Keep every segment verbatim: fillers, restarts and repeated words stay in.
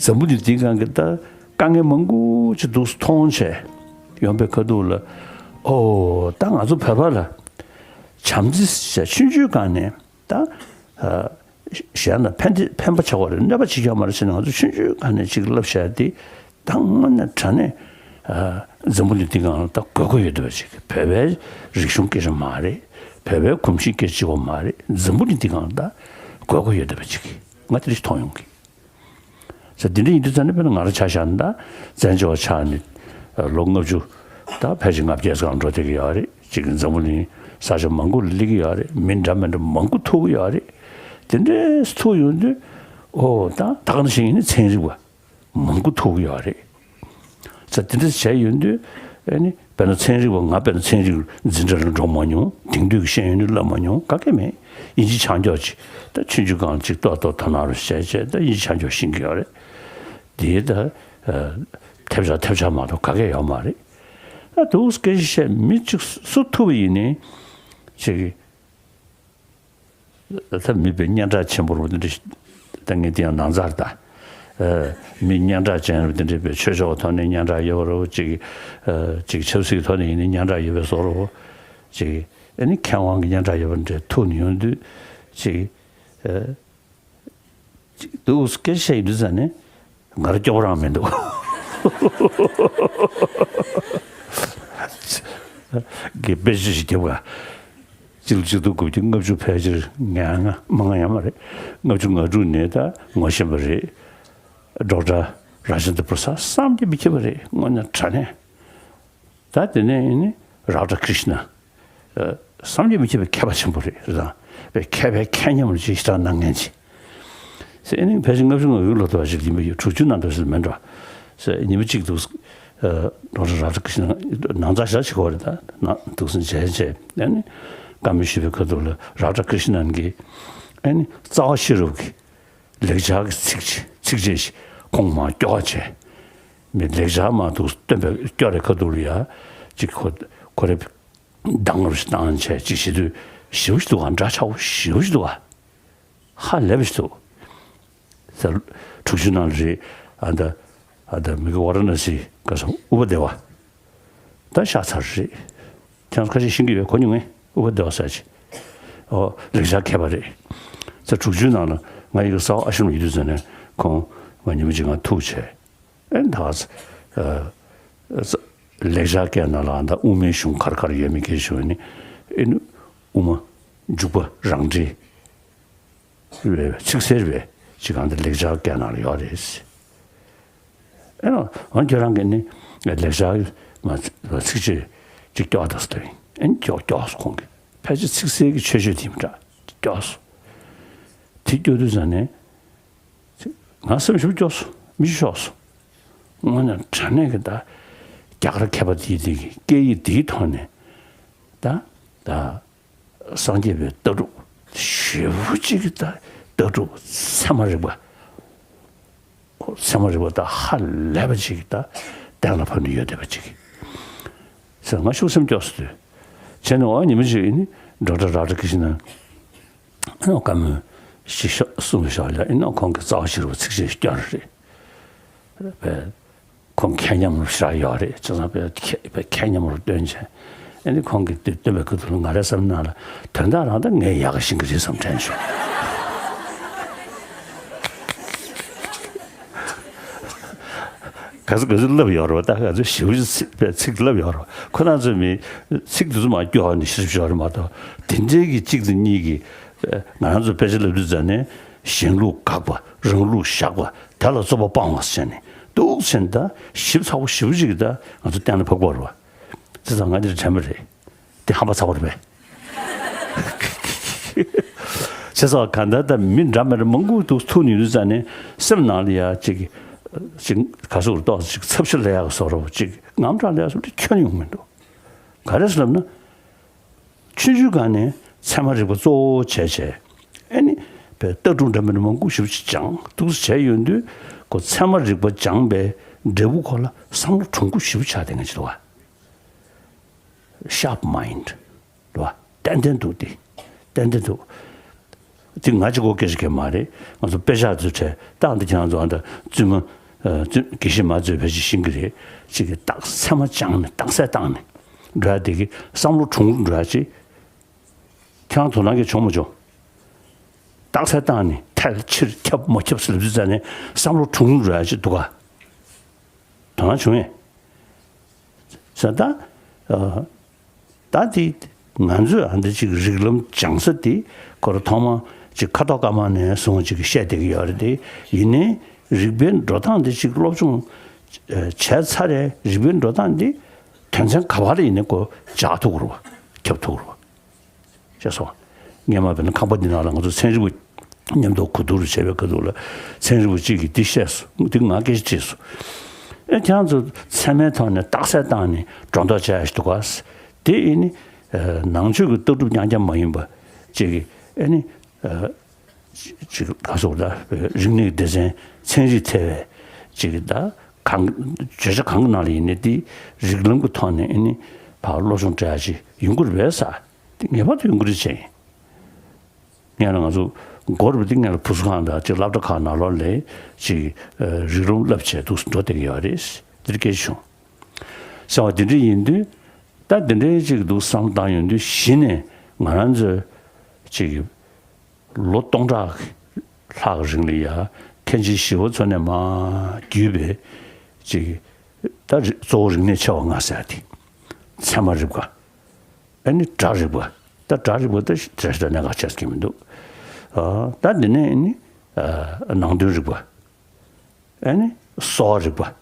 འཛམ་བུ་གླིང་འདིའི་སྒང་གི་ད་དཀའ་ངལ་མང་པོ་ཅིག་འདུག་མཐོང་བྱས་ཡོང་པའི་ཁ་ཐུག་ལ། ཨོ་ད་ང་ཚོ་བོད་པ་ལ་བྱམས་བརྩེ་ཞེས་ཆུང་ཆུང་སྒང་ནས་ད་ཨ་གཞན་ལ་ཕན་བདེ་ཕན་པ་བྱ་དགོས་རེད། གནོད་པ་བྱེད་ཀྱི་ཡོད་མ་རེད་ཟེར་ནས་ང་ཚོ་ཆུང་ཆུང་སྒང་ནས་ཅིག་བསླབ་བྱས་ཏེ། ད་དངོས་གནས་དྲང་གནས་ཨ་འཛམ་བུ་གླིང་འདི་སྒང་ལ་ད་དགོས་མཁོ་ཡོད་བསྡད་པ་ཅིག་བོད་པའི་རིག་གཞུང་སྐད་ཆ་མ་རེད། བོད་པའི་གོམས་གཤིས་སྐད་ཆ་གཅིག་པོ་མ་རེད། འཛམ་བུ་གླིང་འདི་སྒང་ལ་ད་དགོས་མཁོ་ཡོད་བསྡད་པ་ཅིག་ང་དེ་འདྲ་ཞིག་མཐོང་ཡོང་གི། ཟེར། འདི་འདྲ་ཡིན་དུས་ཙང་ནས་དཔེར་ན་ང་རང་ཆ་བཞག་ན་ད་བཙན་བྱོལ་བ་ཆགས་ནས་ལོ་ལྔ་བཅུ་ད་ཕལ་ཆེར་ལྔ་བརྒྱད་ཙམ་འགྲོ་བསྡད་ཀྱི་ཡོད་རེད། ཅིག་འཛམ་བུ་གླིང་ས་ཆ་མང་པོ་ལ་སླེབས་ཀྱི་ཡོད་རེད། མི་འདྲ་མི་འདྲ་མང་པོ་ཐུག་གི་ཡོད་རེད། དེ་འདྲས་ཐུག་ཡོང་དུས་ཨོ་ད་ད་ག་ནང་བཞིན་ཡིན་ན་ཚན་རིག་པ་མང་པོ་ཐུག་གི་ཡོད་རེད། ཙང་དེ་འདྲ་བྱས་ཡོང་དུས་ཨ་ནི་དཔེར་ན་ཚན་རིག་པ། ང་དཔེར་ན་ཚན་རིག་འཛིན་གྲྭ་ལ་འགྲོ་མ་མྱོང་། དེང་དུས་ཀྱི་ཤེས་ཡོན་ནི་བསླབ་མ་མྱོང་། ག་གེ་མེད། དབྱིན་ཇི་ཆ་འཇོག་ཅིག་ད་ཆུང་ཆུང་སྒང་ཅིག་ཏོག་ཏོག་དོ་སྣང་རུ་བྱས་བྱས་ད་དབྱིན་ཇི་ཆ་འཇོག་ཤེས་ཀྱི་ཡོད་རེད། དེའི་ད་ཐེབས་ཆག་ཐེབས་ཆག་མ་གཏོགས་ག་གེ་ཡོད་མ་རེད། ད་འདུག་སྐད་ཆ་བཤད་མི་གཅིག་སུ་ཐུབ་པ་ཡིན་ནའི་ཅིག་ད་མི་དཔེ་སྙན་གྲགས་ཆེན་པོ་རུ་འདི་འདྲ་ད་ངས་འདི་ཡང་ནང་ཚར་ད། ཨ་མི་སྙན་གྲགས་ཅན་རུ་འདི་འདྲ་དཔེ་ཆོས་ཕྱོགས་ཐོག་ནས་སྙན་གྲགས་ཡོད་པ་རུ་ཅིག་ཨ་ཅིག་ཆབ་སྲིད་ཐོག་ནས་ཡིན་ནའི་སྙན་གྲགས་ཡོད་པའི་བཟོ་འདྲ་བོ། ཅིག་ཨ་ནི་མཁས་དབང་གི་སྙན་གྲགས་ཡོད་པ་འདྲ་ཐུག་ནས་ཡོང་དུས་ཅིག་ཨ་ཅིག་འདུག་སྐད་ཆ་བཤད་ཡོང་དུས་ཙང་ནས། ང་རང་སྐྱོ་པོ་རང་མི་འདུག་གི་དཔེ་ཆ་ཞིག་རྒྱབ་ག་གཅིག་ལ་གཅིག་ཏུ་དགུ་བརྒྱ་ལྔ་བཅུ་ཕལ་ཆེར་ང་ལྔ་མ་ལྔ་ཡང་མ་རེད། ལྔ་བཅུ་ང་དྲུག་ནས་ད་ངོ་ཤེས་པ་རེད། ཌོག་ཊར་ར་ཇེན་དྲ་པུ་ར་སཱད་བསམ་གྱིས་མི་ཁྱབ་པ་རེད། དངོས་གནས་དྲང་གནས། ད་དེ་ནས་ཨ་ནི་རཱ་དྷ་ཀྲིཤ་ན། ཨ་བསམ་གྱིས་མི་ཁྱབ་པའི་མཁས་པ་ཆེན་པོ་རེད། རེད་དང་། པའི་མཁས་པའི་མཁས་མཉམ་ཅིག་ཞེ་དྲག་གནང་མཁན་ཅིག་ཟེར། ཨ་ནི་ཕལ་ཆེར་ལྔ་བཅུ་ང་དགུའི་ལོ་ལྟ་བ་ཞིག་ཡིན་པ་ཡོད། དྲུག་ཅུ་ནང་འདྲ་ཞིག་མིན་འགྲོ། ཟེར་ཉི་མ་གཅིག་འདུག་ཨ་ཌོག་ཊར་རཱ་དྷ་ཀྲིཤ་ན་ནང་ཚགས་ཞག་ཅིག་གོ་རེད། ད་ནང་འདུག་སེ་མཇལ་བྱས། ཨ་ནི་བཀའ་མོལ་ཞུས་པའི་ཁ་ཐུག་ལ་རཱ་དྷ་ཀྲིཤ་ནན་གྱིས་ཨ་ནི་རྩ་བ་ཤེས་རབ་ཀྱི་ལེགས་སྦྱར་གྱི་ཚིགས་བཅད་ཚིགས་བཅད་ཞིག་ཁོང་མར་སྐྱོར་བ་བྱས། མི་ལེགས་སྦྱར་མར་འདུག་སྟོན་པའི་སྐྱོར་རེ་ཁ་ཐུག་ལ་ཡ་ཅིག་ཁོ་ཁོ་རེ་གདངས་རུ་ཞིག་བཏང་བྱས་ཅིག་བྱེད་དུས་ཞེ་པོ་ཞིག་འདུག་ག་འདྲ་ཆགས་པོ་ཞེ་པོ་ཞིག་འདུག་ག་ཧ་ལས་པ་ཞིག་འདུག་ཟེར། དྲུག་ཅུ་ནང་ལ་རེད། ཨ་ད་ཨ་ད་མི་གི་ཝཱ་ར་ཎ་སི་ག་ས་ཨུ་པ་དེ་བ། ད་ཤ་ཚར་རེད། ཁྱེད་ཚོ་ཁ་ཤས་ཤེས་ཀྱི་ཡོད། གོ་མྱོང་ངས། ཨུ་པ་དེ་བ་ཟེར་ཅིག་ཨོ་ལེགས་སྦྱར་མཁས་པ་རེད། ས་དྲུག་ཅུའི་ནང་ལ་ང་ཡི་གེ་གསར་པ་ཨ་ཤམ་ལ་ཡོད་དུས་ཙམ་ནས་ཁོང་ང་ཉི་མ་གཅིག་ང་ཐུག་བྱས། ཨེ་ད་ཨ་ལེགས་སྦྱར་སྐད་ནང་ལ་ཨ་ད་དབུ་མའི་གཞུང་ག་རེ་ག་རེ་ཡོད་མེད་སྐད་ཆ་ཞུ་བ་ནི། ཨེ་ནི་དབུ་མ་འཇུག་པ་རང་འགྲེལ། རེད། ཚིག་གསལ་རེད། ཅིག་གང་དེ་ལེགས་སྦྱར་སྐད་ནང་ལ་ཡོད་རེད། ཨེ་ནོ་འོན་ཁྱོད་རང་གིས་ནི་ལེགས་སྦྱར་མ་ཚིགས་བཅད་ཅིག་སྐྱོར་དང་ཟེར་ཡིན། ཨེ་ནི་སྐྱོར་སྐྱོར་སོང་གི། ཕལ་ཆེར་ཚིག་གསལ་གྱི་མཆོད་བརྗོད་དེ་མི་འདྲ་སྐྱོར་སོང་། དེ་སྐྱོར་དུས་ཙང་ནས་ང་སེམས་ཞིབ་སྐྱོར་སོང་། མི་ཤོག་སོང་། དངོས་གནས་དྲང་གནས་ཀྱི་ད་རྒྱ་གར་མཁས་པ་དེའི་དེ་གི་སྐད་ཡིག་དེའི་ཐོག་ནས་ད་ད། སངས་རྒྱས་པའི་ལྟ་གྲུབ་ཞེ་པོ་ཅིག་གི་ད་ལྟ་གྲུབ་ཚད་མ་རིག་པ། ཚད་མ་རིག་པ་ད་ཧ་ལས་པ་ཅིག་གི་ད་གཏན་ལ་ཕབ་ནས་ཡོད་བསྡད་པ་ཅིག་ཟེར་ང་ཤུགས་སེམས་སྐྱོ་སོང་དུས། བྱས་ནས་འོ་ཉི་མ་ཅིག་ཨེ་ནི་ཌོག་ཊར་རཱ་དྷ་ཀྲིཤ་ནན་ཨེ་ནོ་བཀའ་མོལ་ཞིག་ཤོག་གསུངས་ཤོག་ལ། ཨེ་ནོ་ཁོང་གི་རྩ་བ་ཤེས་རབ་ཚིགས་བཅད་སྐྱོར་རེད། ཁོང་མཁས་མཉམ་རུ་ཞེ་དྲག་ཡོད་རེད། བྱས་ཙང་དཔེ་མཁས་མཁས་མཉམ་རུ་སྟོན་བྱས། ཨ་ནི་ཁོང་གིས་དེ་སྟོན་པའི་ཁ་ཐུག་ལ་ང་རའི་བསམ་ནང་ལ་དོན་དག་རང་ད་ངས་ཡག་ག་ཤེས་ཀྱི་རེད་བསམ་དྲན་བྱུང་། ག་ཚོད་ག་ཚོད་བསླབས་ཡོད་རེད་པ། ད་ག་ཚོད་ཞེ་པོ་ཅིག་ཚིག་དཔེ་ཚིག་བསླབས་ཡོད་རེད་པ། ཁོ་རང་ཚོས་མི་ཚིག་དེ་ཚོ་མར་སྐྱོར་ནས་ཤེས་ཡོད་རེད་མ་གཏོགས། དེ་འདྲའི་གི་གཅིག་དང་གཉིས་ཀྱི་ང་རང་ཚོ་དཔེ་ཆ་བསླབ་དུས་ཙམ་ནས་གཞན་ལུགས་དགག་པ། རང་ལུགས་བཞག་པ། དེ་ལ་རྩོད་པ་སྤང་བ་ཟེར་ནས་འདུག་ཟེར་ནས་ད་ཞིབ་ཚགས་པོ་ཞེ་པོ་ཅིག་གིས་ད་ང་ཚོ་གཏན་ལ་ཕབ་དགོས་རེད་པ། བྱས་ཙང་ང་འདིར་དྲན་པ་རེད། དེ་ཧམ་པ་ཚ་པོ་རེད་པས། བྱས་ཙང་གང་ལྟར་ད་མི་འདྲ་མི་འདྲ་མང་པོ་འདུག་ཐུག་ནས་ཡོད་དུས་ཙམ་ནས་སེམས་ནང་ལ་ཡ་ཅིག་ཅིག་ག་སོགས་ཏོག་ཅིག་ཚབ་ཤ་ལ་ཡག་བཟོ་འདྲ་པོ། ཅིག་དངངས་སྐྲག་ལ་ཡག་བཟོ་འདྲ་ཁྱོན་ཡོང་མི་འདུག་ག་རེ་ཟེར་ལབ་ན། ཆུང་ཆུང་སྒང་ནས་ཚད་མ་རིག་པ་གཙོ་བོ་བྱས་བྱས། ཨེ་ནི་བའི་ལྟ་གྲུབ་འདྲ་མི་འདྲ་མང་པོ་ཞེ་པོ་ཅིག་སྦྱངས་འདུག་སེ་བྱས་ཡོང་དུས། ཁོ་ཚད་མ་རིག་པ་སྦྱངས་པའི་འབྲས་བུ་ཁོ་ལ་བསམ་བློ་གྲུང་པོ་ཞེ་པོ་ཆགས་བསྡད་མཁན་ཅིག་འདུག་བ། Sharp mind། འདུག་བ། ཏན་ཏན་འདུག་དེ། ཏན་ཏན་འདུག་དེ་ང་གཅིག་པོ་སྐད་ཆ་གང་མ་རེད། ང་ཚོ་དཔེ་ཆ་ཚོའི་གྲས་ད་འདི་ཁྱེད་རང་ཚོ་ཨ་ད་བཙུན་མ། ཨ་དགེ་བཤེས་མ་ཚོས་ཕལ་ཆེར་ཤེས་ཀྱི་རེད། ཅིག་གི་རྟགས་མཚན་མ་སྦྱངས་ནས་རྟགས་གསལ་བཏང་ནས་འགྲོ་ཡ་དེ་གི་བསམ་བློ་གྲུང་རུ་འགྲོ་ཡ་ཅིག་ཁྱེད་རང་དོ་སྣང་གི་བྱུང་མ་བྱུང་། རྟགས་གསལ་བཏང་ནས་ཐལ་ཕྱིར་ཁྱབ་མ་ཁྱབ་ཟེར་ལབ་དུས་ཙ་ནས་བསམ་བློ་གྲུང་རུ་འགྲོ་ཡ་ཅིག་འདུག་ག་དོ་སྣང་བྱུང་ངས། ས་ད། ཨ། ད་དེ་ང་ཚོས་ཨ་འདི་ཅིག་རིགས་ལམ་སྦྱང་ས་དེ་ཁོ་རང་ཐོག་མ་ཅིག་ཁ་དོག་དཀར་དམར་ནས་བཟུང་ཅིག་བཤད་བསྡད་ཀྱི་ཡོད་རེད་དེ། ཡིན་ནའི་རིག་པའི་འགྲོ་སྟངས་དེ་ཅིག་སློབ་སྦྱོང་བྱས་ཚར་རེད། རིག་པའི་འགྲོ་སྟངས་དེ་དོན་ཚན་ག་བ་ལ་ཡིན་ནའི་ཁོ་འཇགས་ཐུབ་ཀྱི་རེད་བ། ཁྱབ་ཐུབ་ཀྱི་རེད་བ། ཤེས་སོང་། སྔས་མ་བས་ན་ཁང་པ་འདི་ནང་ལ་ང་ཚོ་ཚན་རིག་པ་མཉམ་དུ་གོ་བསྡུར་བྱས་པའི་སྐབས་དུ་ལ་ཚན་རིག་པ་གཅིག་གིས་འདི་བཤད་སོང་། འདི་ང་སྐད་ཆ་དྲིས་སོང་། ཨེ་ཁྱེད་རང་ཚོ་ཚད་མའི་ཐོག་ནས་རྟགས་གསལ་བཏང་ནས་སྒྲོ་འདོགས་བཅད་ཡ་ཞིག་འདུག་ག་དེ་ཨེ་ནི་ནང་ཆོས་ཀྱི་ལྟ་གྲུབ་རྐྱང་རྐྱང་མ་ཡིན་པ་གཅིག་གིས་ཨེ་ནི་གཅིག་ག་སོགས་ད་རིག་གནས་སྡེ་ཚན་ཚན་རིག་ཐེ་བའི་གཅིག་གིས་ད་གང་བརྗོད་བྱ་གང་གི་ནང་ལ་ཡིན་ནའི་དེ་རིགས་ལམ་གྱི་ཐོག་ནས་ཨེ་ནི་ཕར་སློབ་སྦྱོང་སྤྲད་ཡ་ཞིག་ཡོང་གི་རེད་པས་ས། དེ་ངེས་པར་དུ་ཡོང་གི་རེད་བྱས་ཡིན། སྔོན་ལ་ང་ཚོ་སྒོར་བུ་དེ་སྔོན་ལ་བུ་གསོ་ཁང་དང་ཅིག་སློབ་གྲྭ་ཁག་ནང་ལོགས་ལ་ཅིག་རིགས་ལམ་བསླབ་བྱས་འདུག་འགྲོ་བསྡད་ཀྱི་ཡོད་རེད། འདིར་སྐད་ཆ་བྱུང་། ཟེར་བ་དེ་འདྲ་ཡིན་དུས། ད་འདི་འདྲའི་ཅིག་འདུག་བསམ་བཏང་ཡོང་དུས་གཞི་ནས་ང་རང་ཚོས་ཅིག་ལོ་སྟོང་ཕྲག་ལྷག་རིང་ལ་ཡ་མཁན་ཆེན་ཞི་བ་འཚོ་ནས་མར་བརྒྱུད་པའི་ཅིག་ད་རི་གཙོ་བོ་རིག་གནས་ཆེ་བ་ལྔ་ཟེར་ཡ་དེ། ཚད་མ་རིག་པ། ཨ་ནི་སྒྲ་རིག་པ། ད་སྒྲ་རིག་པ་ད་བརྗོད་བྱ་གནད་འགག་ཆགས་ཀྱི་མི་འདུག་ཨ་ད་འདི་ནས་ཨ་ནི་ཨ་ནང་དོན་རིག་པ། ཨ་ནི་གསོ་བ་རིག་པ།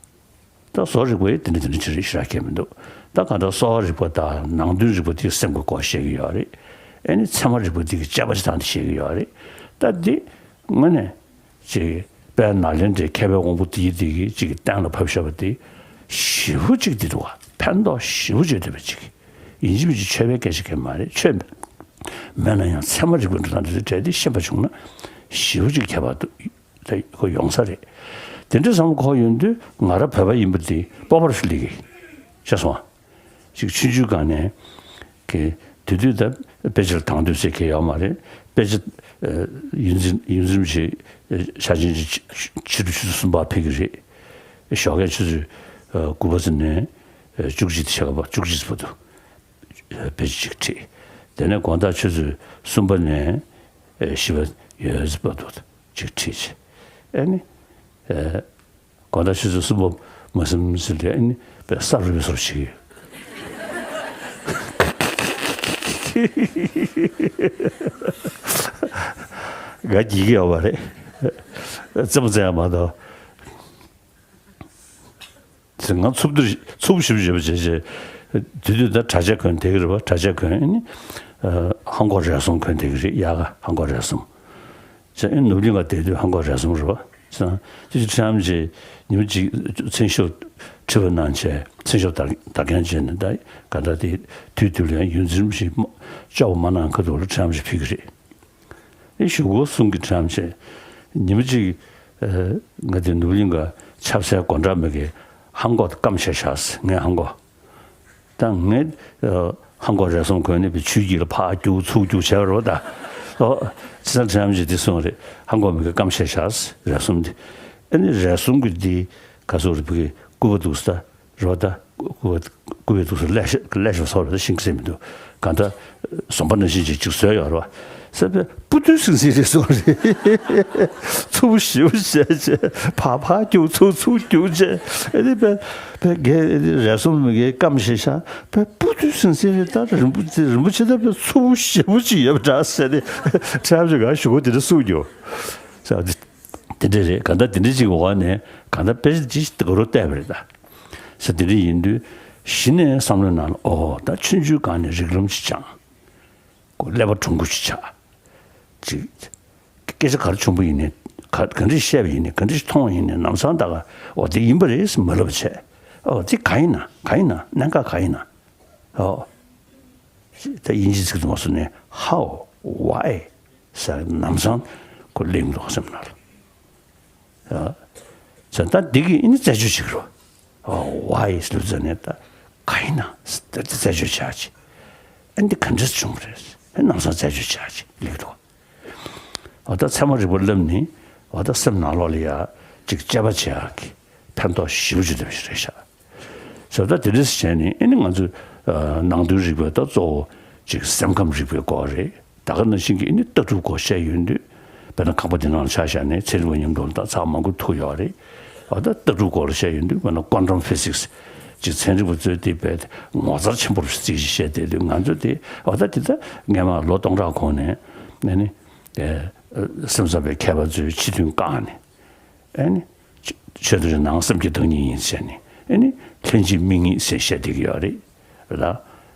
ད་གསོ་བ་རིག་པ་ཡི་དེ་འདྲ་དེ་འདྲ་ཅི་རིགས་ཞེ་དྲག་གང་མི་འདུག་ད་གང་ལྟར་གསོ་བ་རིག་པ་དང་ནང་དོན་རིག་པ་དེ་སེམས་ཀྱི་སྐོར་བཤད་ཀྱི་ཡོད་རེད། ཨ་ནི་ཚད་མ་རིག་པ་དེ་གི་དཔྱད་པ་བྱེད་སྟངས་དེ་བཤད་ཀྱི་ཡོད་རེད། ད་འདི་དངོས་གནས་ཅིག་དཔལ་ནཱ་ལེནྡྲའི་མཁས་པའི་དབང་པོ་དེ་ཡི་དེ་གི་ཅིག་གཏན་ལ་ཕབ་བཞག་པ་དེ་ཞེ་པོ་ཅིག་འདི་འདུག་བ། ཕན་ཐོགས་ཞེ་པོ་ཅིག་ཡོད་པ་ཅིག་ཡིན་གཅིག་མིན་གཅིག་ཆོས་པའི་སྐད་ཆ་གང་མ་རེད། ཆོས་མེད་ན་ཡང་ཚད་མ་རིག་པའི་འགྲོ་སྟངས་དེ་ཚོ་བྲལ་ཏེ་ཤེས་པ་བྱུང་ན་ཞེ་པོ་ཅིག་ཁྱད་པར་འདུག་ད་ཁོ་ཡོང་ས་རེད། དེ་འདྲ་བསམ་བློ་འཁོར་ཡོང་དུས་ང་རང་བོད་པ་ཡིན་པ་དེ་སྤོབས་པ་རེ་སླེབས་ཀྱི། ཤེས་སོང་ཨ། ཅིག་ཆུང་ཆུང་སྒང་ནས་ཀྱི་དེ་དུས་ད་དཔེ་ཆ་ལ་དང་དོད་ཟེར་མཁན་ཡོད་མ་རེད། དཔེ་ཆ་ཨ་ཡོངས་འཛིན་ཡོངས་འཛིན་ཆེ་ཕྱག་ཆེན་གྱི་ཕྱི་ཕྱི་དྲོ་ཆུ་ཚོད་གསུམ་པར་ཕེབས་ཀྱི་རེད། ཞོགས་ཀས་ཆུ་ཚོད་ཨ་དགུ་པ་ཙམ་ནས་ཨ་བཅུ་གཅིག་དང་ཕྱེད་ཀ་བར་བཅུ་གཅིག་བར་དུ་དཔེ་ཆ་གཅིག་ཁྲིད། དེ་ནས་དགོང་དག་ཆུ་ཚོད་གསུམ་པ་ནས་ཨ་བཞི་པ་ཡོལ་བར་དུ་གཅིག་ཁྲིད་བྱས། ཨ་ནི་ཨ་དགོང་དག་ཆུ་ཚོད་གསུམ་པ་མ་ཟིན་ཙམ་ལ་ཨ་ནི་དཔེ་ས་རུབ་པའི་བཟོ་འདྲ་བྱེད་ཀྱི་ཡོད། ང་འགྱིག་གི་ཡོད་པ་རེད། རྩེད་མོ་རྩེ་ཡ་མ་གཏོགས། ང་འཚུབ་འདུར་འཚུབ་ཞིབ་ཞིབ་བྱས་བྱས། དེ་དུས་ད་གྲྭ་ཆས་གོན་བསྡད་ཀྱི་རེད་པ། གྲྭ་ཆས་གོན་ཨ་ནི་ཨ་ལྷམ་གོག་རས་ཟུང་གོན་བསྡད་ཀྱི་རེད། དབྱར་ཁ་ལྷམ་གོག་རས་ཟུང་། བྱས་ཨ་ནི་ནུབ་གླིང་ག་བསྡད་དུས་ལྷམ་གོག་རས་ཟུང་རེད་པ། བྱས་ཙང་དེ་དུས་ཁྲི་ཨ་མ་ཆེ་ཉི་མ་གཅིག་མཚན་ཞབས་ཁྲི་པ་གནང་བྱས་མཚན་ཞབས་དར་དར་རྐྱང་བྱས་ནས་ད་ག་ད་དེ་དུས་དུས་ལ་ཡང་ཡོངས་འཛིན་ཞིག་སྐྱོ་བ་མ་གནང་ཁ་ཐུག་ལ་ཁྲི་ཨ་མ་ཆེ་ཕེབས་ཀྱི་རེད། ཨེ་གཞུག་གུ་གསུང་གི་ཁྲམ་ཆེ། ཉི་མ་གཅིག་ཨ་ང་དེ་ནུབ་གླིང་ག་ཆབ་སའི་སྒོ་འགྲམ་མི་གི་ལྷམ་གོག་སྐམ་ཤ་ཤ་ངའི་ལྷམ་གོག་ད་ངས་ཨ་ལྷམ་གོག་རས་ཟུང་གོན་ནས་པའི་ཆུའི་དཀྱིལ་ལ་ཕར་རྒྱུག་ཚུར་རྒྱུག་བྱས་པ་རེད་པ་ད། ཨོ། ཚེ་སང་ཁྲམ་ཆེ་དེ་གསུང་རེད། ལྷམ་གོག་མི་གི་སྐམ་ཤ་ཤ་རས་ཟུང་དེ། ཨ་ནི་རས་ཟུང་གི་དེ་ག་སོགས་རེད་པ་གི་སྐུད་པ་འདུག་ས་ད། རོ་ད། སྐུ་པ་སྐུ་པའི་ཐུགས་སུ་ཀླད་ཤ་ཀླད་ཤ་སོགས་རེད་ཤིང་ཟེར་མི་འདུག་གང་ལྟར་ཟོམ་པ་ནང་བཞིན་ཅིག་ཅིག་བཟོས་ཡོད་རེད་པ། ཟེར་བས་སྤུ་རྡུལ་ཟིང་ཟིང་རེད་གསུངས་རེད། ཚུབ་ཞིབ་བྱས་བྱས་ཕར་ཕར་རྒྱུག་ཚུར་ཚུར་རྒྱུག་བྱས་ཨེ་ནི་བས་བས་རྒས་རས་ཟུང་མི་རྒས་སྐམ་ཞེ་ཤ་བས་སྤུ་རྡུལ་ཟིང་ཟིང་རེད། ད་རིན་པོ་ཆེ་རིན་པོ་ཆེ་ད་བས་ཚུབ་ཞིབ་ཅིག་ཡོད་པ་འདྲ་ཟེར་ནས་ཁྲམ་ཞིག་ག་ཞུ་གོ་དེ་འདྲ་གསུངས་རྒྱུ། དེ་འདྲ་རེད། གང་ལྟར་དེ་འདྲ་ཅིག་འོག་ནས་གང་ལྟར་དཔེ་ཆ་ཅིག་དགའ་རབ་བལྟས་པ་རེད་ད། ས་དེ་འདྲ་ཡིན་དུས་གཞི་ནས་བསམ་བློའི་ནང་ལ་ཨོ་ད་ཆུང་ཆུང་སྒང་ནས་རིགས་ལམ་ཅིག་སྦྱངས། ཀླད་པ་གྲུང་པོ་ཅིག་ཆགས། ཅིག་སྐད་ཆ་ག་རེ་བྱུང་པ་ཡིན་ནའི་ག་ག་འདྲ་བཤད་པ་ཡིན་ནའི་ག་འདྲ་མཐོང་བ་ཡིན་ནའི་ལམ་སང་ད་ག་ཨོ་དེ་ཡིན་པ་རེད་ཟེར་མ་ལབ་བྱས། ཨོ་དེ་ག་ཡིན་ན་ག་ཡིན་ན་གནད་འགག་ག་ཡིན་ན། ཨོ། ད་དབྱིན་ཇིའི་ཚིག་ཏུ་མ་སོང་ནས་how why ཟེར་ལམ་སང་ཁོ་གླེང་འདུག་སེམས་ནང་ལ། ཨ། ཟེར་ད་འདི་གི་ཨ་ནི་རྩད་གཅོད་བྱེད་ཀྱི་རོ། ཨོ་why ཟེར་ཟེར་ནས་ད་ག་ཡིན་ན་ཟེར་ད་རྩད་གཅོད་བྱ་ཅི། ཨ་འདི་ག་འདྲས་བྱུང་བ་རེད། ཨ་ལམ་སང་རྩད་གཅོད་བྱ་ཅི་གླེང་འདུག་འོ་ད་ཚད་མ་རིག་པ་བསླབ་ནི་འོ་ད་སེམས་ནང་ལོགས་ལ་ཡ་ཅིག་དཔྱད་པ་བྱེད་ཡག་གི་ ཕན་ཐོགས་ཞེ་པོ་ཅིག་ལྡན་པ་ཞིག་རེད་ཤག། བྱས་ཙང་དེ་འདྲ་བྱས་ནས་ཨ་ནི་ང་ཚོས་ནང་དོན་རིག་པའི་ད་གཙོ་བོ་ཅིག་སེམས་ཁམས་རིག་པའི་སྐོར་རེད། ད་ག་ནང་བཞིན་གྱི་ཨ་ནི་ལྟ་གྲུབ་སྐོར་བཤད་ཡོང་དུས། དཔེར་ན་ཁང་པ་འདི་ནང་ལ་ཆ་བཞག་ནས་ཚན་རིག་པ་མཉམ་དུ་ད་ཚར་མང་པོ་ཐུག་ཡོད་རེད། འོ་ད་ལྟ་གྲུབ་སྐོར་ལ་བཤད་ཡོང་དུས་དཔེར་ན་quantum physics ཅིག་ཚན་རིག་པ་ཚོས་དེ་དཔེ་ངོ་མཚར་ཆེན་པོར་རྩིས་ཀྱིས་བཤད་བསྡད་དུས། ང་ཚོས་དེ་འོ་ད་དེ་ད་སྔན་མ་ལོ་སྟོང་ཕྲག་གོང་ནས་ཨ་ནི་སེམས་ཙམ་པའི་མཁས་པ་ཚོས་ཕྱི་དོན་བཀག་ནས། ཨ་ནི། ཆོས་དང་རིག་ནང་བསམ་གྱི་བདག་ཉིད་ཡིན་ཟེར་ནས། ཨ་ནི། ལྷན་ཅིག་དམིགས་ངེས་ཟེར་བཤད་བསྡད་ཀྱི་ཡོད་རེད། རེད་ད།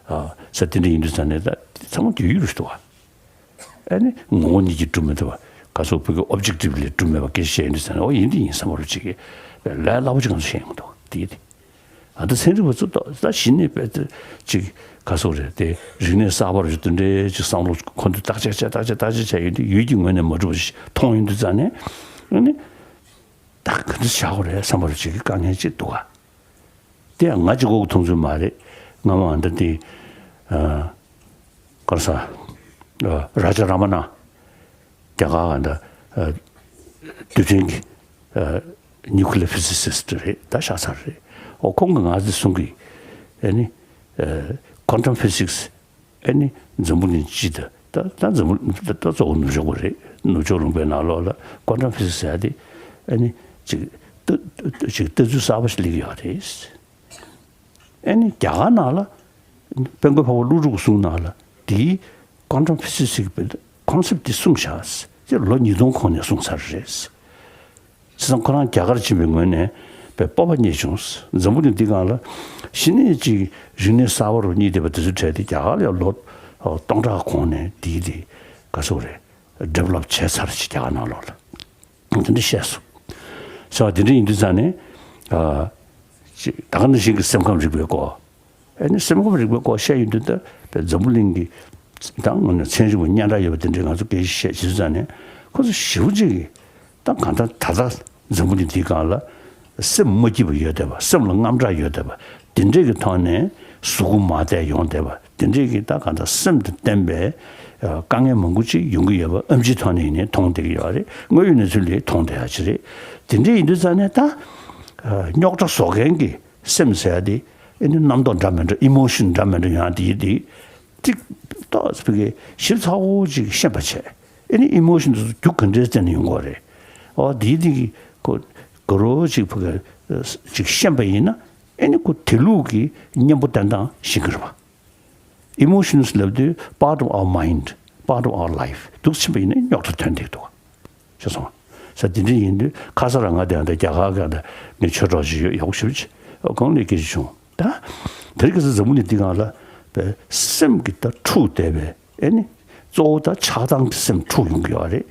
ཨ། ས་དེ་འདྲ་ཡིན་དུས་ཙང་ནས་ད་ཚང་མ་དུས་ཡུན་རེད་འདུག་བ། ཨ་ནི། ངོ་བོ་ཉིད་ཀྱིས་གྲུབ་མི་ཐུབ་པ། ག་སོགས་བོད་ཀྱི་ཨོབ་ཇེག་ཊིབ་ལས་གྲུབ་མེད་པ་སྐད་ཆ་བཤད་ཡིན་དུས་ཙང་ནས། ཨོ་ཡིན་དེ་ཡིན་བསམ་པ་རུ་ཅིག་གིས་ལས་སླ་པོ་ཅིག་ང་ཚོ་བཤད་ཡོང་གི་འདུག་དེ་དེ། ཨ་ད་ཚན་རིག་པ་ཚོ་ད་ད་གཞི་ནས་དཔེ་ད་ཅིག་ག་སོགས་རེད་དེ། རིག་གནས་གསར་པ་རུ་དེ་འདྲའི་ཅིག་བསམ་བློ་ཁོ་ཚོས་བརྟག་དཔྱད་བྱས་བརྟག་དཔྱད་བརྟག་དཔྱད་བྱས་ཡོང་དུས། ཡུལ་གྱི་ངོས་ནས་མ་གྲུབ་པ་ཞིག་མཐོང་ཡོང་དུས་ཙང་ནས། ཨ་ནི། ད་ག་འདྲ་བྱ་དགོས་རེད་བསམ་པ་རུ་ཅིག་གི་དཀའ་ངལ་ཅིག་འདུག་ག། དེ་ཡང་ང་གཅིག་པོ་གི་མཐོང་ཚུལ་མ་རེད། སྔ་མ་འདི་དེ། ཨ། ག་རེ་ཟ། ཨ། རཱ་ཇ་ར་མ་ན། རྒྱ་གར་ག་འདྲ། ཨ། རྡུལ་ཕྲན་གྱི། ཨ། nuclear physicist རེད། ད་ཤ་ཚ་རེད། ཨོ་ཁོང་གིས་ང་ཚོ་གསུང་གི། ཨ་ནི། ཨ། quantum physics ཨ་ནི་འཛམ་བུ་གླིང་སྤྱི་དང་། ད་ད་འཛམ་བུ་ད་ད་གཙོ་བོ་ནུབ་ཕྱོགས་པ་རེད། ནུབ་ཕྱོགས་ལུང་པའི་ནང་ལོགས་ལ་quantum physics ཟེར་ཡ་དེ། ཨ་ནི་ཅིག་ལྟ་ཅིག་ལྟ་ཚུལ་གསར་པ་ཞིག་སླེབས་ཡོད་རེད། ཨ་ནི་རྒྱ་གར་ནང་ལ་དཔལ་མགོན་འཕགས་པ་ཀླུ་སྒྲུབ་ཀྱི་གསུང་ནང་ལ་དེའི་quantum physics ཟེར་བའི་concept དེ་གསུངས་བཞག་ཅེས་ལོ་ཉིས་སྟོང་གོང་ནས་གསུངས་ཚར་རེད། བྱས་ཙང་ཁོ་རང་རྒྱ་གར་ཕྱིན་པའི་ངོས་ནས་དཔེ་སྤོབས་པ་རྙེད་བྱུང་། འཛམ་བུ་གླིང་འདི་སྒང་ལ་གཞི་ནས་ཅིག་རིག་གནས་གསར་པ་རུ་རྙེད་བསྡད་པ་དེ་ཚོའི་གྲས་དེ་རྒྱ་གར་ལ་ཡང་ལོ་སྟོང་ཕྲག་གོང་ནས་དེའི་དེ་ག་སོགས་རེད། develop བྱས་ཚར་ཅིག་རྒྱ་གར་ནང་ལོགས་ལ། དེ་འདྲ་བཤད་སོང་། བྱས་པ་དེ་འདྲ་ཡིན་དུས་ཙང་ནས། ཨ། ཅིག་ད་ག་ནང་བཞིན་གྱི་སེམས་ཁམས་རིག་པའི་སྐོར། ཨ་ནི་སེམས་ཁམས་རིག་པའི་སྐོར་བཤད་ཡོང་དུས། ད་དཔེ་འཛམ་བུ་གླིང་གི་ད་དངོས་གནས་ཚན་རིག་པ་སྙན་གྲགས་ཡོད་པ་དེ་འདྲས་ང་ཚོ་སྐད་ཆ་བཤད་བྱེད་དུས་ཙང་ནས། ཁོ་ཚོ་ཞེ་པོ་ཅིག་གིས་ད་གང་ལྟར་ད་ལྟ་འཛམ་བུ་གླིང་འདིའི་སྒང་ལ་སེམས་མ་སྐྱིད་པ་ཡོད་བསྡད་པ། སེམས་ལ་དངངས་སྐྲག་ཡོད་བསྡད་པ། དེ་འདྲས་ཀྱི་ཐོག་ནས་གཟུགས་པོ་མ་བདེ་ཡོང་བསྡད་པ། དེ་འདྲས་ཀྱི་ད་གང་ལྟར་སེམས་དང་བསྟན་པའི་དཀའ་ངལ་མང་པོ་ཅིག་ཡོང་གི་ཡོད་པ་ཨེམ་ཆིའི་ཐོག་ནས་ཡིན་ནའི་མཐོང་བསྡད་ཀྱི་ཡོད་རེད། དངོས་ཡོད་གནས་ཚུལ་ལས་མཐོང་བསྡད་ཡ་ཅིག་རེད། དེ་འདྲས་ཡིན་དུས་ཙང་ནས་ད་རྙོག་དྲ་བཟོ་མཁན་གྱི་སེམས་ཟེར་ཡ་དེ། ཨ་ནི་རྣམ་རྟོག་འདྲ་མི་འདྲ། emotion འདྲ་མི་འདྲ་ཡོང་ཡ་དེ་ཡི་དེ། ཏིག་ཏོག་ཙམ་གྱིས་ཞིབ་ཚགས་པོ་ཅིག་ཤེས་པ་བྱས། ཨ་ནི་emotion དེ་ཚོ་རྒྱུ་ག་འདྲའི་རྩ་ནས་ཡོང་གི་རེད། ཨོ་དེ་ཡི་དེ་གི་ཁོ་དགའ་རོགས་ཅིག་ཕ་གི་ཅིག་ཤེས་པ་ཡིན་ན། ཨ་ནི་ཁོ་དེ་ལུགས་ཀྱི་གཉེན་པོ་བསྟེན་སྟངས་ཤེས་ཀྱི་རེད་པ། emotions ལབ་དུས་part of our mind, part of our life འདུག་ཕྱིན་པ་ཡིན་ན་རྙོག་དྲ་ཐོན་བསྡད་འདུག་ག། ཤེས་སོང་། ས་དེ་འདྲ་ཡིན་དུས་ཁ་སང་རང་ང་དེ་ཡང་ད་རྒྱ་གར་ག་ད་ངའི་ཆོས་གྲོགས་ཅིག་ཡོད། ཡག་པོ་ཞེ་པོ་ཅིག་ཁོང་ལ་སྐད་ཆ་བྱུང་། ད་དེ་རིང་ཁ་སང་འཛམ་བུ་གླིང་འདི་སྒང་ལ་དཔེ་སེམས་ཀྱི་ད་འཁྲུག་བསྡད་པའི། ཨ་ནི་གཙོ་བོ་ད་ཆགས་སྡང་གི་སེམས་འཁྲུག་ཡོང་གི་ཡོད་རེད།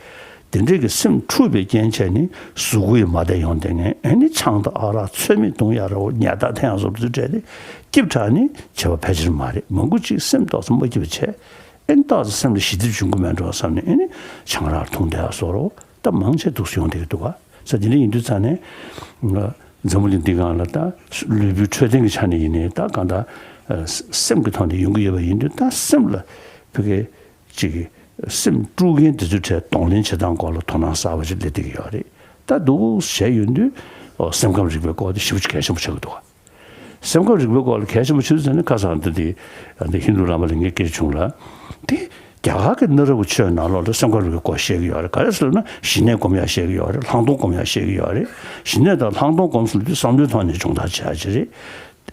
དེ་འདྲས་ཀྱི་སེམས་འཁྲུག་པའི་རྐྱེན་བྱས་ནས་གཟུགས་པོ་ཡི་མ་བདེ་ཡོང་བསྡད་མཁན། ཨ་ནི་ཆང་དང་ཨ་རག་ཚོད་མེད་འཐུང་ཡ་ར་བོ། ཉལ་ཐ་འཐེན་ཡ་སོགས་དེ་ཚོའི་གྲས་དེ་སྐྱིད་དྲགས་ནས་བྱས་པ་ཕལ་ཆེར་མ་རེད། མང་པོ་ཅིག་སེམས་ཏོག་ཙམ་མ་སྐྱིད་པ་བྱས། ཨ་ནི་ཏོག་ཙམ་སེམས་ལ་ཞི་འགྲིབ་འབྱུང་གི་མེད་འགྲོ་བསམ་ནས། ཨ་ནི་ཆང་རག་འཐུང་བསྡད་ཡ་སོགས་ར་བོ་ད་མང་ཆེ་འདུག་སེ་ཡོང་བསྡད་ཀྱི་འདུག་ག། ས་དེ་འདྲ་ཡིན་དུས་ཙང་ནས། ང་འཛམ་བུ་གླིང་འདི་སྒང་ལ་ད་ལུས་པོའི་འཕྲོད་བསྟེན་གྱི་ཆ་ནས་ཡིན་ནའི་ད་གང་ལྟར་སེམས་ཀྱི་ཐོག་ནས་ཡོང་གི་ཡོད་པ་ཡིན་དུས། ད་སེམས་ལ་ཕ་གི་ཅིག་སེམས་དཀྲུག་མཁན་དེ་ཚོའི་གྲས་གདོང་ལེན་བྱེད་སྟངས་སྐོར་ལ་དོ་སྣང་གསར་པ་ཞིག་སླེབས་བསྡད་ཀྱི་ཡོད་རེད། ད་འདུག་བྱས་ཡོང་དུས། ཨོ་སེམས་ཁམས་རིག་པའི་སྐོར་དེ་ཞེ་པོ་ཅིག་གལ་ཆེན་པོ་ཆགས་ཀྱི་འདུག་ག། སེམས་ཁམས་རིག་པའི་སྐོར་ལ་གལ་ཆེན་པོ་ཆགས་ཚར་ན། འདི་དེ་ཧིན་རྡུ་བླ་མ་ལ་ངས་སྐད་ཆ་བྱུང་ལ། དེ་རྒྱ་གར་གྱི་གནའ་རབས་ཆོས་ནང་ལོགས་ལ་སེམས་ཁམས་རིག་པའི་སྐོར་བཤད་ཀྱི་ཡོད་རེད། ག་རེ་ཟེར་ན་ཞི་གནས་སྒོམ་ཡ་བཤད་ཀྱི་ཡོད་རེད། ལྷག་མཐོང་སྒོམ་ཡ་བཤད་ཀྱི་ཡོད་རེད། ཞི་གནས་དང་ལྷག་མཐོང་སྒོམ་ཟེར་དུས་བསམ་བློའི་ཐོག་ནས་སྦྱོང་བརྡར་བྱེད་ཡ་ཅིག་རེད།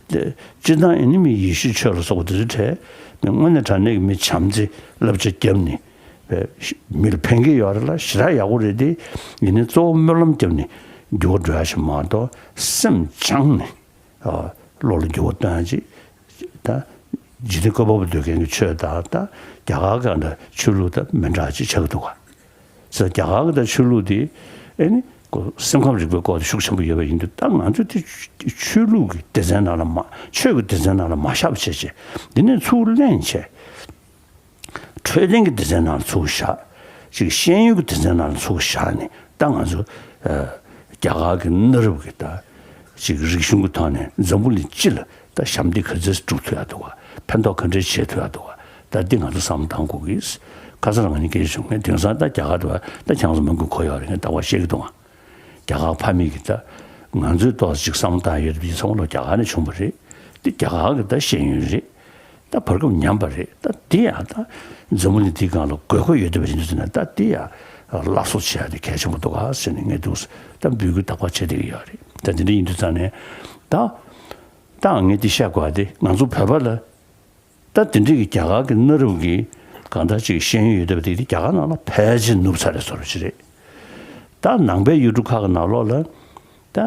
དེ་སྤྱིར་བཏང་ཨ་ནི་མི་ཡེ་ཤུའི་ཆོས་ལ་སོགས་པ་དེ་ཚོའི་གྲས་མི་དངོས་གནས་དྲང་གནས་ཀྱི་མི་བྱམས་བརྩེ་བསླབ་བྱ་བརྒྱབ་ནས་མིར་ཕན་གྱི་ཡོད་རེད་ལ། ཞེ་དྲག་ཡག་པོ་རེད་དེ། ཡིན་ནའི་གཙོ་བོ་སྨོན་ལམ་བརྒྱབ་ནས་འགྱུར་བ་འགྲོ་ཡ་ཞིག་མ་གཏོགས། སེམས་སྦྱངས་ནས། ཨ། བློ་ལ་འགྱུར་བ་གཏོང་ཡ་ཅིག། ད་འཇིག་རྟེན་བཀོད་པ་པོ་འདོད་མཁན་གྱི་ཆོས་དང་། ད་རྒྱ་གར་གྱི་ད་ཆོས་ལུགས་དང་མི་འདྲ་ཅིག་ཆགས་ཀྱི་འདུག་ག། ས་རྒྱ་གར་གྱི་ད་ཆོས་ལུགས་དེ་ཨ་ནི་ཁོ་སེམས་ཁམས་རིག་པའི་སྐོར་དེ་ཤུགས་ཆེན་པོ་ཡོད་པ་ཡིན་དུས། ད་ང་ཚོས་དེ་ཆོས་ལུགས་ཀྱི་སྡེ་ཚན་ནང་ལ་མ། ཆོས་ཀྱི་སྡེ་ཚན་ནང་ལ་མ་བཞག་པ་བྱས་བྱས། འདི་ནས་ཚུར་ལེན་བྱས། འཕྲོད་བསྟེན་གྱི་སྡེ་ཚན་ནང་ལ་ཚུར་བཞག། ཅིག་ཤེས་ཡོན་གྱི་སྡེ་ཚན་ནང་ལ་ཚུར་བཞག་ནས། ད་ང་ཚོ་ཨ་རྒྱ་གར་གྱི་གནའ་རབས་ཀྱི་ད་ཅིག་རིག་གཞུང་གི་ཐོག་ནས་འཛམ་བུ་གླིང་སྤྱི་ལ་ད་ཞབས་འདེགས་ག་ཚོད་སྒྲུབ་ཐུབ་ཡ་འདུག་ག། ཕན་ཐོགས་ག་འདྲས་བྱེད་ཐུབ་ཡ་འདུག་ག། ད་འདི་ང་ཚོ་བསམ་བློ་གཏང་དགོས་ཀྱི། ཁ་སང་རང་ང་གཉིས་སྐད་ཆ་བྱུང་ངས། དེང་སང་ད་རྒྱ་གར་དུ་བ་ད་ཁྱེད་ཚོ་མང་པོ་གོ་ཡོད་རེད། ངས་ད་བར་བཤད་ཀྱི་འདུག་ག། རྒྱ་གར་ཕ་མེས་ཀྱི་ད་ ང་ཚོས་ཏོག་ཙམ་ཅིག་བསམ་བློ་བཏང་ཡོད་དུས་ཚང་མ་ལོ་རྒྱ་གར་ནས་བྱུང་བ་རེད། འདི་རྒྱ་གར་གྱི་ད་ཤེས་ཡོན་རེད། ད་བར་སྐབས་ཉམས་པ་རེད། ད་འདི་ཡང་ད་འཛམ་བུ་གླིང་འདིའི་སྒང་ལ་དགོས་མཁོ་ཡོད་བསྡད་པ་ཞིག་འདུག་ཟེར་ན། ད་འདི་ཡང་སླར་གསོ་བྱེད་ཡ་དེ་གལ་ཆེན་པོ་འདུག་ག་ཟེར་ནས་ངས་འདུག་ད་འབོད་སྐུལ་དག་པ་བྱེད་བསྡད་ཀྱི་ཡོད་རེད། ད་འདི་འདྲ་ཡིན་དུས་ཙང་ནས་ད་ད་ངས་འདི་བཤད་དགོས་པ་དེ་ང་ཚོ་བོད་པ་ལ། ད་དེ་འདྲའི་གི་རྒྱ་གར་གྱི་གནའ་རབས་ཀྱི་གང་ལྟར་ཅིག་ཤེས་ཡོན་ཡོད་བསྡད་པ་དེ་རྒྱ་གར་ནང་ལ་ཕལ་ཆེར་ནུབ་ཚར་རེད་བཟོ་འདྲ་ཅིག་རེད། ད་ནང་པའི་ཡུལ་གྲུ་ཁག་གི་ནང་ལོགས་ལ་ད་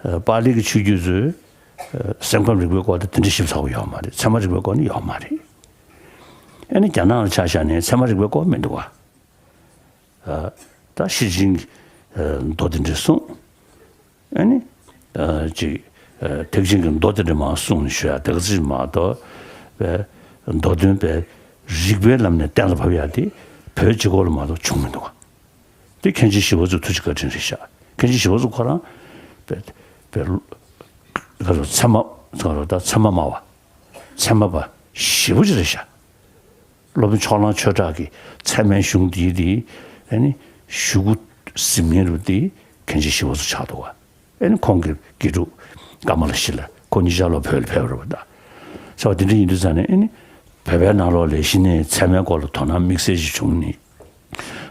ཨ་པཱ་ལི་གི་ཆོས་བརྒྱུད་ཚོས་ཨ་སེམས་ཁམས་རིག་པའི་སྐོར་དེ་དེ་འདྲ་ཞིབ་ཚགས་པོ་ཡོད་མ་རེད། ཚད་མ་རིག་པའི་སྐོར་ནི་ཡོད་མ་རེད། ཨ་ནི་རྒྱ་ནག་ལ་ཆ་བཞག་ནས་ཚད་མ་རིག་པའི་སྐོར་མི་འདུག་བ། ཨ་ད་ཤེར་ཕྱིན་གྱི་ཨ་མདོ་དེ་འདྲ་གསུངས། ཨ་ནི་ཨ་ཅིག་ཨ་ཐེག་ཆེན་གྱི་མདོ་དེ་འདྲ་མར་གསུངས་ནས་ཞུ་ཡ་དེ་ག་ཚོད་མ་གཏོགས་པའི་མདོ་དོན་པའི་རིགས་པའི་ལམ་ནས་གཏན་ལ་ཕབ་ཡ་དེ་བོད་སྤྱི་ཁོག་ལ་མ་གཏོགས་བྱུང་མི་འདུག་ག། དེ་མཁན་ཆེན་ཞི་བ་འཚོ་ཐུགས་རྗེ་བཀའ་དྲིན་རེད་ཤག། མཁན་ཆེན་ཞི་བ་འཚོ་ཁོ་རང་པའི་པའི་ག་རེ་ཚད་མ་ག་རེ་ད་ཚད་མ་སྨྲ་བ། ཚད་མ་པ་ཞེ་པོ་ཅིག་རེད་ཤག། སློབ་དཔོན་ཕྱོགས་གླང་ཆོས་གྲགས་ཀྱི་ཚད་མའི་གཞུང་འདིའི་དེ་ཨ་ནི་གཞུག་གུ་གཟིགས་མཁན་རུ་དེ་མཁན་ཆེན་ཞི་བ་འཚོ་ཆགས་འདུག་བ། ཨ་ནི་ཁོང་གི་དགེ་ཕྲུག་ཀ་མ་ལ་ཤཱི་ལ། ཁོ་གཉིས་ཆ་ལོ་བོད་ལ་ཕེབས་རེད་བ། ད་ཟེར་བ་དེ་འདྲ་ཡིན་དུས་ཙང་ནས་ཨ་ནི་བོད་པའི་ནང་ལོགས་ལ་གཞི་ནས་ཚད་མའི་སྐོར་ལ་དོ་སྣང་དམིགས་བསལ་ཞིག་བྱུང་ནས།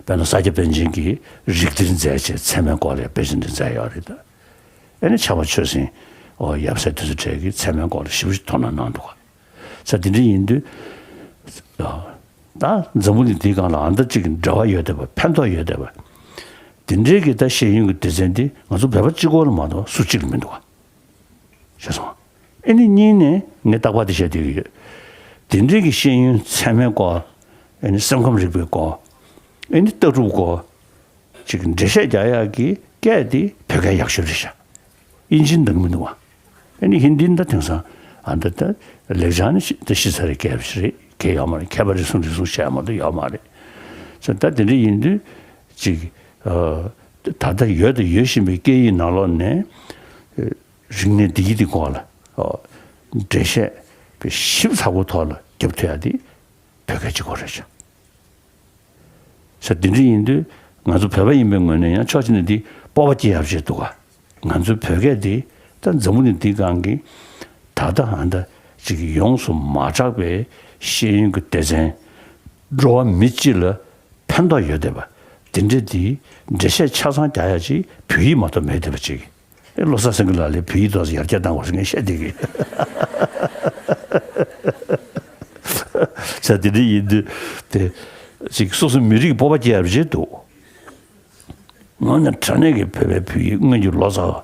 དཔེར་ན་ས་སྐྱ་པཎ་ཆེན་གྱིས་རིགས་གཏེར་མཛད་བྱས་ཚད་མའི་སྐོར་ལ་དཔེ་ཆ་འདི་མཛད་ཡོད་རེད་ད། ཨེ་ནི་ཕྱྭ་པ་ཆོས་སེང་ཨོ་ཡབ་སྲས་དེ་ཚོ་གྲས་ཀྱིས་ཚད་མའི་སྐོར་ལ་ཞེ་པོ་ཅིག་དོ་སྣང་གནང་འདུག་ག། ས་དེ་འདྲ་ཡིན་དུས། ཨ་ད་འཛམ་བུ་གླིང་འདིའི་སྒང་ལ་ཨ་ད་ཅིག་འབྲེལ་བ་ཡོད་བསྡད་པ་ཕན་ཐོགས་ཡོད་བསྡད་པ། དེ་འདྲའི་གི་ད་ཤེས་ཡོན་གྱི་སྡེ་ཚན་འདི་ང་ཚོ་བོད་པ་གཅིག་པོ་ལ་མ་གཏོགས་སུ་གཅིག་ལ་མི་འདུག་ག། ཤེས་སོང་། ཨེ་ནི་གཉིས་ནས་ངས་རྟག་པར་དེ་བཤད་བསྡད་ཀྱི་ཡོད། དེ་འདྲའི་གི་ཤེས་ཡོན་ཚད་མའི་སྐོར། ཨེ་ནི་སེམས་ཁམས་རིག་པའི་སྐོར། ཨེ་ནི་ལྟ་གྲུབ་སྐོར། ཅིག་འགྲེལ་བཤད་རྒྱག་ཡག་གི་སྐད་དེ་བོད་སྐད་ཡག་ཤོས་རེད་ཤག། དབྱིན་ཇིའི་འདང་མི་འདུག་བ། ཨེ་ནི་ཧིན་དིའི་ད་དེང་སང་ཨ་ད་ད་ལེགས་སྦྱར་ནི་ཤི་ད་ཤི་ཚར་རེད། མཁས་པ་ཞིག་རེད། མཁས་ཡོད་མ་རེད། མཁས་པ་རེད་གསུང་རེད་གསུང་བཤད་མ་གཏོགས་ཡོད་མ་རེད། ཙང་ད་དེ་འདྲ་ཡིན་དུས་ཅིག་ཨ་ད་ལྟ་ཡོད་དང་ཡོད་བཞིན་པའི་སྐད་ཡིག་ནང་ལོགས་ནས། རིག་གནས་འདི་ཡི་འདི་སྐོར་ལ་ཨོ་འགྲེལ་བཤད་པའི་ཞིབ་ཚགས་པོ་ཐོག་ལ་རྒྱབ་ཐུབ་ཡ་འདི་བོད་སྐད་གཅིག་པོ་རེད་ཤག། ས་འདི་འདྲ་ཡིན་དུས་ང་ཚོ་བོད་པ་ཡིན་པའི་ངོས་ནས་ཡང་ཕྱོགས་གཅིག་ནས་འདི་སྤོབས་པ་སྐྱེ་ཡག་བྱས་འདུག་ག། ང་ཚོའི་བོད་སྐད་འདི་ད་འཛམ་བུ་གླིང་འདིའི་སྒང་གི་ད་ལྟ་ཨ་ད་ཅིག་ཡོངས་སུ་མ་གྲགས་པའི་ཤེས་ཡོན་གྱི་སྡེ་ཚན། འགྲོ་བ་མི་སྤྱི་ལ་ཕན་ཐོགས་ཡོད་བསྡད་པ་དེ་འདྲ་དེ་འགྲེལ་བཤད་ཆ་ཚང་རྒྱག་ཡ་ཅིག་བོད་ཡིག་མ་གཏོགས་མེད་བསྡད་པ་ཅིག། ཨེ་བློ་བཟང་སེང་གེ་ལགས་ལ་བོད་ཡིག་ཏོག་ཙམ་ཡར་རྒྱས་གཏང་དགོས་ཟེར་ངས་བཤད་བསྡད་ཀྱི། ས་དེ་འདྲ་ཡིན་དུས་དེ་ཅིག་སོ་སོ་མི་རིགས་སྤོབས་པ་སྐྱེ་ཡ་རེད་འདུག། དངོས་གནས་དྲང་གནས་ཀྱི་བོད་པའི་བོད་ཡིག་སྔོན་གྱི་ལོ་ཙཱ་བ་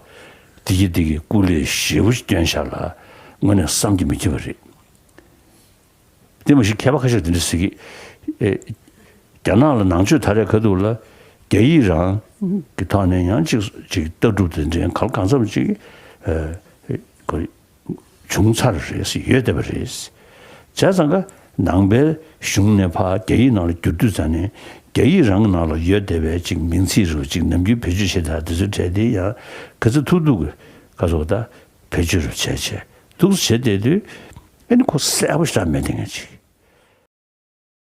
བདེ་སྐྱིད་བདེ་སྐྱིད་སྐུ་ལས་ཞེ་པོ་ཞིག་བཏོན་ཤག་ལ་དངོས་གནས་བསམ་གྱིས་མི་ཁྱབ་པ་རེད། དེ་མ་གཞི་མཁས་པ་ཁ་ཤས་དེ་འདྲ་ཟེར་གི། ཨེ། རྒྱ་ནག་ལ་ནང་ཆོས་ད་རེས་ཁ་ཐུག་ལ་རྒྱ་ཡིག་རང་གི་ཐོག་ནས་ཡང་ཅིག་ཅིག་ལྟ་གྲུབ་དེ་འདྲའི་གང་གང་འཚམ་ཅིག་ཨེ། ཁོ་བྱུང་ཚར་རེད་ཟེར་ཡོད་བསྡད་པ་རེད། བྱས་ཙང་ཀ་ནང་པའི་གཞུང་ནས་ཕར་རྒྱ་ཡིག་ནང་ལ་བསྒྱུར་དུས་ཙང་ནས་རྒྱ་ཡིག་རང་གི་ནང་ལ་ཡོད་བསྡད་པའི་ཅིག་མིང་ཚིག་རུ་ཅིག་ནམ་རྒྱུན་བེད་སྤྱོད་བྱེད་ཐབས་དེ་ཚོའི་གྲས་དེ་ཡང་ག་ཚོད་ཐུབ་ཐུབ་གི་ག་ཚོད་ད། བེད་སྤྱོད་རུ་བྱས་བྱས་འདུག་བྱས་བསྡད་དུས་ཨེ་ནི་ཁོ་གསལ་པོ་ཞེ་དྲག་མེད་དེ་ངས་ཅིག་